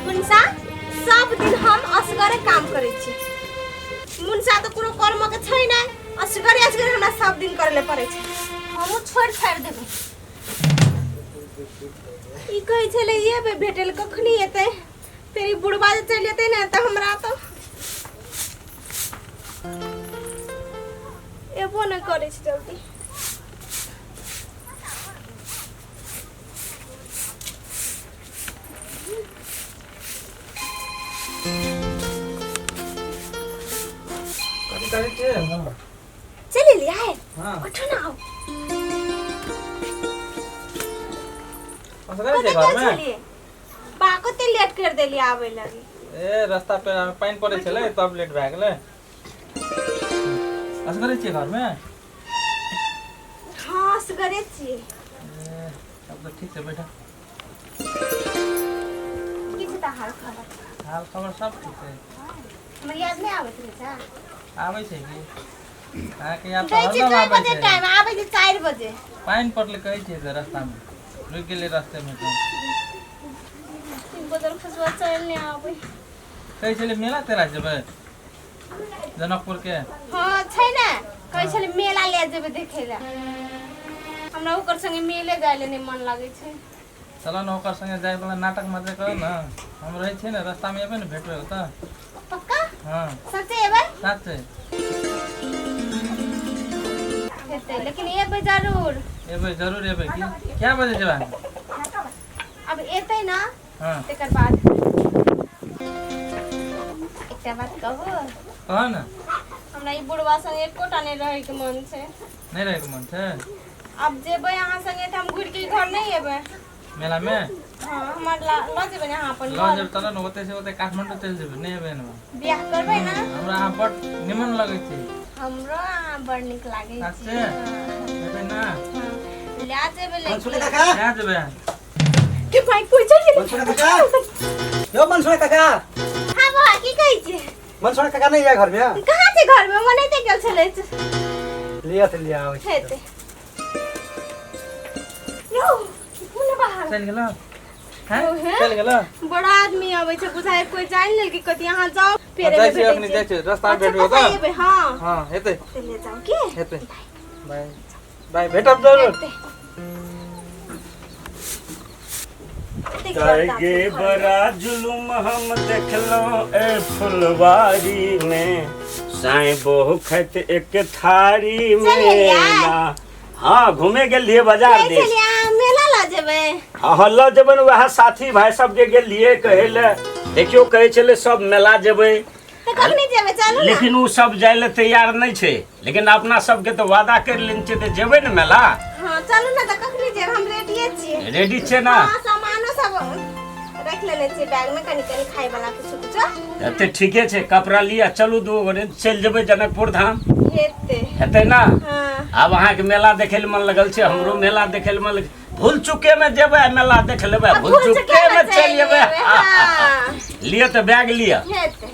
मुनसा सब दिन हम असगरे काम करै छी। मुनसा तऽ कोनो कर्म के छै नहि, असगरे असगरे हमरा सब दिन करे ले पड़ै छै। हमहूँ छोड़ि छाड़ि देबै। ई कहै छलै एबै भेटै लए, कखनी एतै? फेर ई बुढ़बा जे चलि जेतै ने तऽ हमरा तऽ एबो नहि करै छै जल्दी। कथी करै छियै? चलि एलियै? हाँ। उठू ने, आउ। असगरे कतऽ छियै गेल घरमे? छलियै बा? कते लेट कर देलियै आबै लगी। ए, रास्ता पे पानि पड़ै छलै तब लेट भए गेलै। असगरे छियै घरमे? हाँ, असगरे छियै। ए, तब तऽ ठीक छै, बैठा। की छै तऽ हाल खबर? हाल खबर सब ठीक छै। हमर याद नहि आबैत रहै छै? आबै छै की अहाँके याद? दै तऽ छै हरदम 2 आबै बजे छै। टाइम, आबै छै 4 बजे। पानि पड़लै कहै छियै तऽ रास्तामे रुकि गेलै रास्तेमे तऽ। बदल खसुआ चलि नहि आबै। कहै छलै मेला तेला जेबै जनकपुर के। हाँ, छै ने, कहै छलै मेला ले जेबै देखै लए। हमरा ओकर संगे मेले जाइ लए नहि मन लागै छै। चलऽ ने, ओकर संगे जाय वाला नाटक मत करू ने। हम रहै छियै ने रास्तामे, एबै ने भेटबै ओतऽ। पक्का? हाँ। सच्चे एबै? साँचे। हेतै, लेकिन एबै जरूर। एबै, जरूर एबै। की कए बजे जेबै अहाँ? अब एतै ने। हाँ। तकर बाद एकटा बात कहू? कह ने। हमरा ई बुढ़वा संगे एकोटा नहि रहैके मन छै। नहि रहैके मन छै? आब जेबै अहाँ संगे तऽ हम घुरि के घर नहि एबै। मेलामे? हाँ, हमर लऽ जेबै ने अहाँ अपन लऽ घर? जेबै तब ने, ओतऽ से ओतऽ काठमाण्डू चलि जेबै, नहि एबै ने। बियाह करबै ने? हमरा अहाँ बड निमन लगै छै। हमरो अहाँ बड़ नीक लागै छै। साँचे? एबै ने? हाँ, लए जेबै। मनसुरे लेकिन काका। कहाँ जेबै अहाँ? के भाई, कोइ चलि गेलै। मनसुरे काका, यौ मनसुरे काका। हाँ बौआ, की कहै छी? मनसुरे काका नहीं है घर में? कहाँ छै घरमे? मनाइते गेल छलै। लिअ तऽ लिअ, आबै छी। हेतै यौ, कोन बाहर चलि गेलौ हैं? ओहे। चलि गेलौ। बड़ा आदमी अबै छै, बुझाइ कोइ जानि लेलकै कथी। अहाँ जाउ, फेर जाइ एबै, छी भेटै अखनी छै। जाइ छी, रस्तामे अच्छा, भेटबै कतऽ ओतऽ। एबै? हाँ। हाँ, हेतै। तऽ ले जाउ की। हेतै, बाय बाय, भेटब जरूर। हेतै। कतेक गर्दा गे छै घरमे। बड़ा जुलुम हम देखलहुँ ए फुलवारी में, साईं बहु खैत एक थारी चल में। एलियै? ना। हाँ, घूमे गेल रहियै बाजार कहै देश। छलियै अहाँ मेला लऽ जेबै। हाँ हाँ, लऽ जेबै ने। वएह साथी भाई सब जे गेल रहियै कहै लए, देखियौ, कहै छलै सब मेला जेबै। तऽ कखनी जेबै? चलू ने। लेकिन ओ सब जाय लए तैयार नहि छै, लेकिन अपना सबके तऽ वादा करि लेने छियै तऽ जेबै ने मेला। हाँ, चलू ने तऽ, कखनी जेबै? हम रेडिये छियै। रेडी छै ने? हाँ, सामानो सब रख लेने छियै बैग में, कनी कनी खाय वाला किछु किछु। तऽ ठीके छै, कपड़ा लिअ, चलू, दू गोटे चलि जेबै जनकपुर धाम। हेतै। हेतै ने? हाँ। आब अहाँके मेला देखै लए मन लगल छै, हमरो मेला देखै लए मन लगल। भूल चुके में जेबै, मेला देख लेबै। आ भूल चुके में चलि जेबै। हाँ। लिअ तऽ बैग लिअ। हेतै,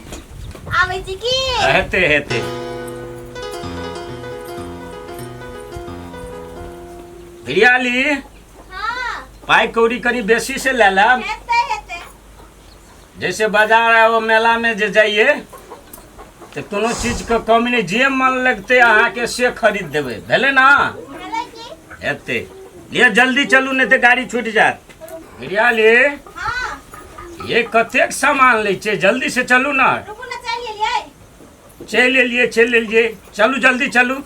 आबै छी की। हेतै हेतै। प्रियाली। हाँ। पाइ कौड़ी कनि बेसी से लए लेब। हेतै हेतै। जैसे बाजार आ ओ मेला में जे जाइए तऽ कोनो चीजके कमी नहि, जे मन लगतै अहाँके से खरीद देबै, भेलै ने? भेलै की। हेतै, लिअ, जल्दी चलू, नहि तऽ गाड़ी छूटि जायत। प्रियाली। हाँ। ये कतेक सामान लै छियै? जल्दी से चलू ने। रुकू ने, चलि एलियै। चलि एलियै, चलि एलियै, चलू, जल्दी चलू।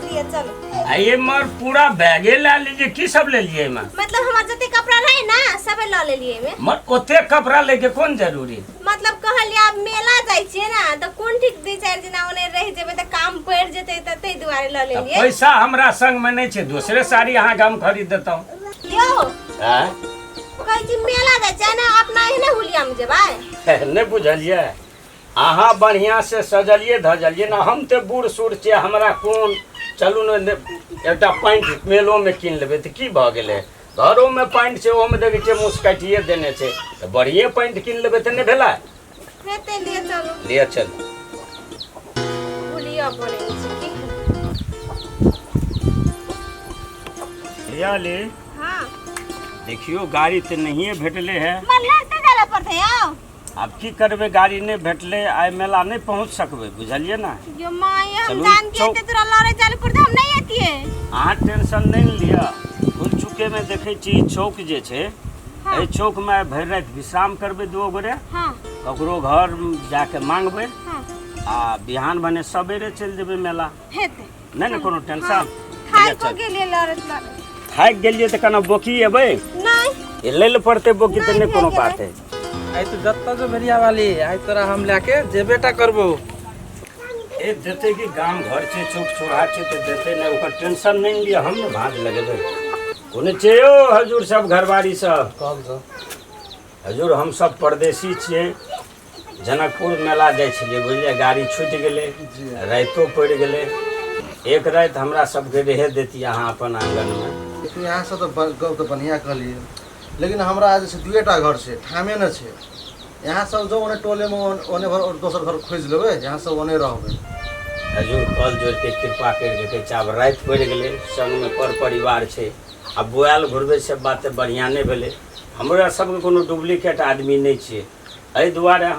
लिअ, चलू। आ एमहर पूरा बैगे लए लीजिए, की सब लेलियै एहिमे? मतलब हमर जते कपड़ा रहे ना, सब लऽ लेलियै एहिमे। मर ओते कपड़ा लैके कोन जरूरी? मतलब कहलियै आब मेला जाइ छियै ने तऽ कोन ठीक, 2-4 दिना ओने रहि जेबै तऽ काम पड़ि जेतै, तऽ ताहि दुआरे लऽ तऽ लेलियै। पैसा हमरा संगमे नहि छै, दोसरे साड़ी अहाँके हम खरीद देतहुँ। यौ। आँय? कहै छी मेला जाइ छियै ने, अपना एहने हुलियामे जेबै? नहि बुझलियै अहाँ? बढ़िआँ से सजलियै धजलियै ने, हम तऽ बूढ़ सूढ़ छियै, हमरा कोन। चलू ने, एकटा पैंट मेलोमे कीन लेबै तऽ की भऽ गेलै? घरोमे पैंट छै, ओहोमे देखै छियै मुस काटिए देने छै, तऽ बढ़िए पैंट कीन लेबै तऽ नहि भेलै? हेतै, लिए चलू। लिअ, चलू। हुलिया बनै छै की। लिअ ली। हाँ। देखियो गाड़ी तऽ नहिए भेटलै है। मन लड़ते जाला पड़ते आओ। आब की करबै, गाड़ी नहि भेटलै, आइ मेला नहि पहुँच सकबै, बुझलियै ने। यो माय, हम चलू, जान के चौक। एते तोरा लड़े जाले पड़ते, हम नहीं एतिए। अहाँ टेंशन नहि ने लिअ। फूल चुकेमे देखै छी ई चौक जे छै, हाँ। एहि चौकमे आइ भरि राति विश्राम करबै दुओ गोरे। हाँ। ककरो घर जाके मांगबै। हाँ। आ बिहान भने सवेरे चलि जेबै मेला। हेतै। नहि ने कोनो टेंशन। खाइ को गेलिए लड़त लड़त? थाकि गेलियै तऽ कना बोकी एबै? नहीं। ई लै लए पड़तै बोकी तऽ नहि, नहि कोनो भए बात है। आइ तू जतऽ जो भेड़िया वाली, आइ तोरा हम लए जेबे टा करबो। ए देतै कि गाम घर छै, चौक चौराहा छै तऽ देतै नहि, ओकर टेंशन नहि लिअ, हम ने भाँज लगेबै। कोने छै यौ हजूर सब, घरवारी सब? कहल सब। हजूर, हम सब परदेसी छियै, जनकपुर मेला जाइ छलियै, बुझलियै, गाड़ी छूटि गेलै, रातिो पड़ि गेलै। एक राति हमरा सबके रहे देती अहाँ अपन आङ्गनमे। लेकिन यहाँ से तऽ गप तऽ बढ़िआँ कहलियै, लेकिन हमरा जे छै दुएटा घर छै, ठामे ने छै। यहाँ सब जो ओने टोलेमे ओने घर और दोसर घर खोजि लेबै, यहाँ सब ओने रहबै। हजूर, कल जोड़िके कृपा करि कऽ कहै छै, आब राति पड़ि गेलै, संगमे पर परिवार छै, आ बोआयल घुरबै से बात तऽ बढ़िआँ नहि भेलै। हमरा सबके कोनो डुप्लीकेट आदमी नहि छियै, एहि दुआरे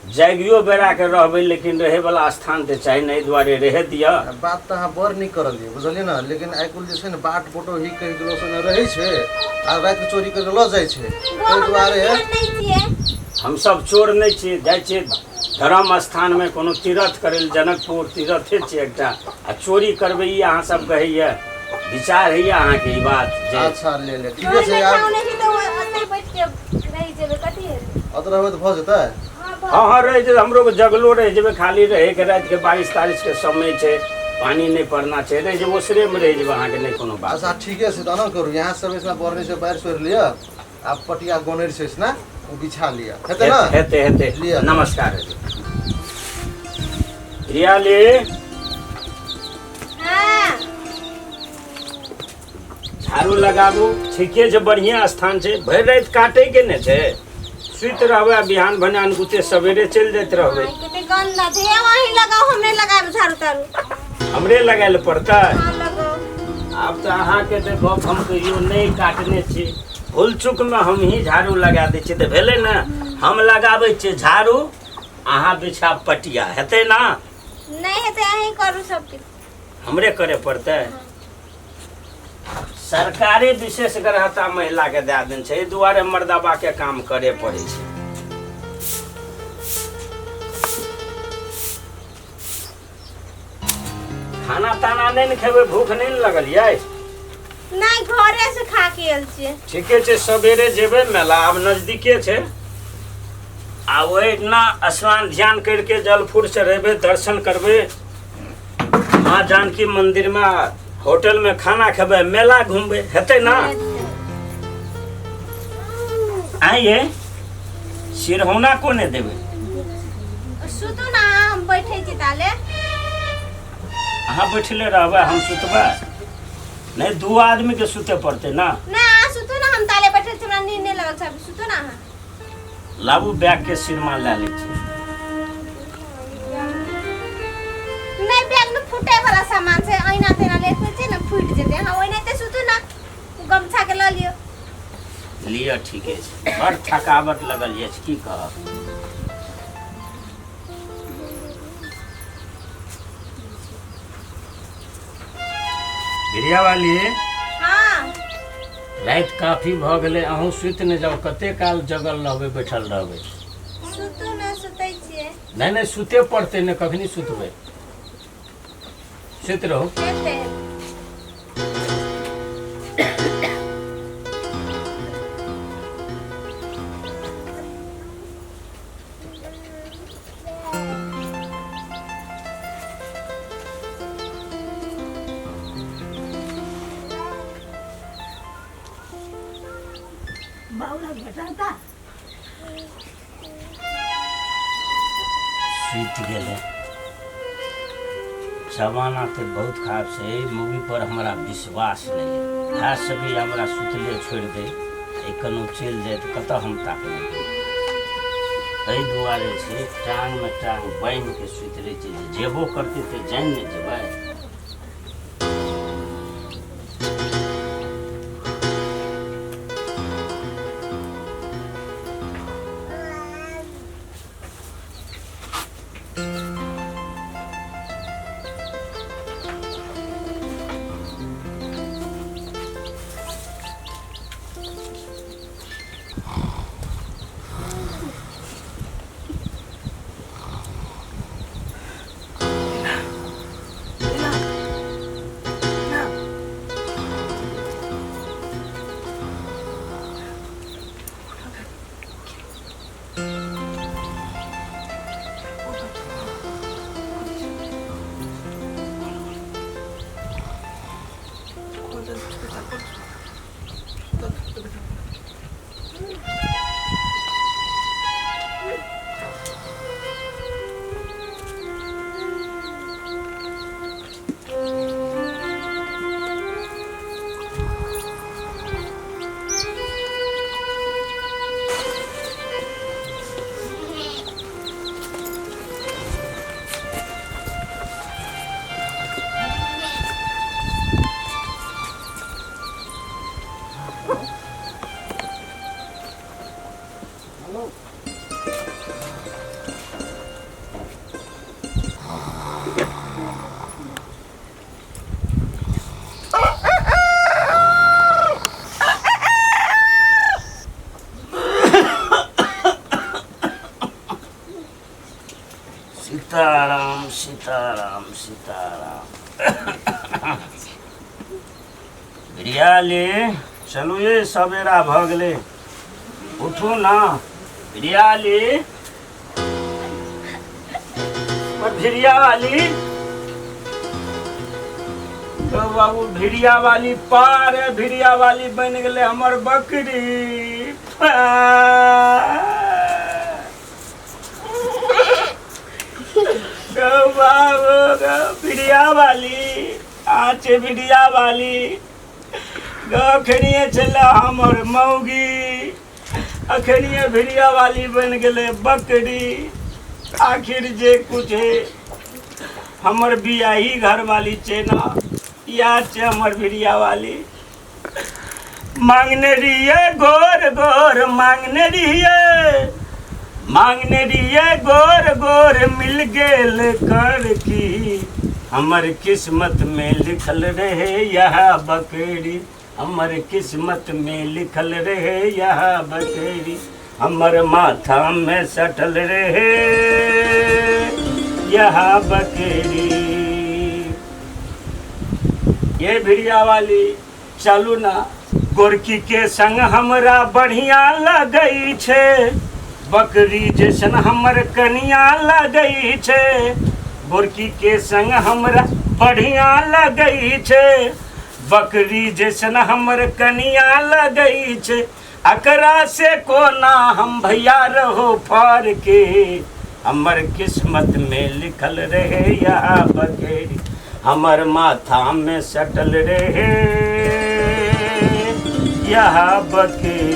जागियो बेराके रहबै, लेकिन रहैवला स्थान तऽ चाही ने, एहि दुआरे रहै दिअ। बात तऽ अहाँ बड़ नीक करलियै, बुझलियै ने, लेकिन आइ काल्हि जे छै ने बाट बोटो ही कहि गेलो से रहै छै आ रातिके चोरी करि कऽ लऽ जाइ छै, ताहि दुआरे। नहीं छियै। हमसब चोर नहि छियै, जाइ छियै धर्म स्थानमे कोनो तीर्थ करै लए, जनकपुर तीर्थे छै एकटा, आ चोरी करबै ई अहाँ सब कहैया, विचार होइया अहाँके ई बात जे? अच्छा, ले ले, ठीके छै आब। ओने छै तऽ ओतै बैठ के रहि जेबै, कथी हेतै? अत रहबै तऽ भऽ जेतै। हाँ। हँ हँ, रहि जेबै, हमरो जगलो रहि जेबै, खाली रहैके रातिके बारिश तारिशके समय छै, पानी नहि पड़ना छै, रहि जेबै, ओसरेमे रहि जेबै, अहाँके नहि कोनो बात। अच्छा, ठीके छै, तऽ एना करू, यहाँ सब इसना बरनी से बारिश छोड़ि लिअ आ पटिया गोनैर छै इसना ओ बिछा लिअ, हेतै ने? हेतै हेतै। लिअ। नमस्कार प्रियाली। हाँ। झाड़ू लगाबू, ठीके छै, बढ़िआँ स्थान छै, भरि राति काटैके ने छै, सुति रहबै आ बिहान भने अनगुते सवेरे चलि जाइत रहबै। कते गंदा छै, ये वहीं लगाओ, हमरे लगाएब झाड़ू तारू। हमरे लगाय लए पड़तै? हाँ, लगाओ। आब तऽ अहाँके तऽ गप हम कहियो नहि काटने छी, भूल चूकमे हमही झाड़ू लगा दै छियै तऽ भेलै ने, हम लगाबै छियै झाड़ू, अहाँ बिछा पटिया, हेतै ना? नहीं हेतै, अहीं करू सब किछु। हमरे करे पड़तै? सरकारे विशेष ग्रहता महिलाके दए देने छै, एहि दुआरे मर्दाबाके काम करे पड़ै छै। खाना ताना नहि ने खेबै? भूख नहि ने लगल यै? नहीं, घरे से खा के आयल छियै। ठीके छै, सवेरे जेबै मेला, आब नजदीके छै, आ ओहिना स्नान ध्यान करके जलफूल चढ़ेबै, दर्शन करबै माँ जानकी मंदिर में, होटल में खाना खेबै, मेला घूमबै, हेतै ना? आइए, सिरहौना कोने देबै? सुतू ना, हम बैठे छी ताले। अहाँ बैठले रहबै, हम सुतबै नहि? दू आदमी के सुते पड़तै ना। ना, अहाँ सुतू ना, हम ताले बैठल छी, हमरा नींद नहि लगल छै, अभी सुतू ना अहाँ। लाबू, बैग के सिरमा लए लै छी। नहीं, बैग में फूटे वाला सामान छै, ऐना तेना लेते छै ने, फूटि जेतै। अहाँ ओनाहिते सुतू ना, गमछा के लऽ लियौ। लिअ, ठीके छै, बड़ थकावट लगल अछि, की कहब। बिरियावाली। हाँ। राति काफी भऽ गेलै, अहूँ सुति नहि जाउ, कते काल जगल रहबै, बैठल रहबै? सुतू ना, सुतै छियै। नहि नहि, सुते पड़तै ने, कखनी सुतबै? सुति रहू। हेतै। सुति गेलै। जमाना तऽ बहुत खराब छै, एहि मूवी पर हमरा विश्वास नहि है। खास सभी हमरा सुतले छोड़ि दे, ई कनो चलि जाय तऽ कतऽ हम ताकबै? एहि दुआरे छै टांगमे टांग बान्हि के सुति रहै छै जे जेबो करतै तऽ जानि नहि जेबै। सीताराम सीताराम सीताराम। रियाली चलू ये, सवेरा भऽ गेलै, उठू ना रियाली। भिड़िया वाली तो बाबू, भिड़िया वाली पार है, भिड़िया वाली बनि गेलै हमर बकरी। गौ बाबू गौ भिड़िया वाली, आचे भिड़िया वाली गौ, खेनिए छलै हमर मौगी, अखनिए भिड़िया वाली बनि गेलै बकरी। आखिर जे कुछ है हमर बियाही घरवाली छै ना, याद छै हमर भिड़िया वाली। मांगने रहिए गोर गोर, मांगने रहिए, मांगने रहिए गोर गोर, मिल गेल कर की। हमर किस्मत में लिखल रहे यह बकरी, हमर किस्मत में लिखल रहे यह बकरी, हमर माथा में सटल रहे यह बकरी। ये भिड़िया वाली चलू ना, गोरकी के संग हमरा बढ़िया लगै छै, बकरी जैसन हमर कनिया लगै छै। गोरकी के संग हमरा बढ़िया लगै छै, बकरी जैसन हमर कनिया लगै छै। अकरा से कोना हम भैया रहो फार के, हमर किस्मत में लिखल रहे यह बकरी, हमर माथा में सटल रहे यह बकरी।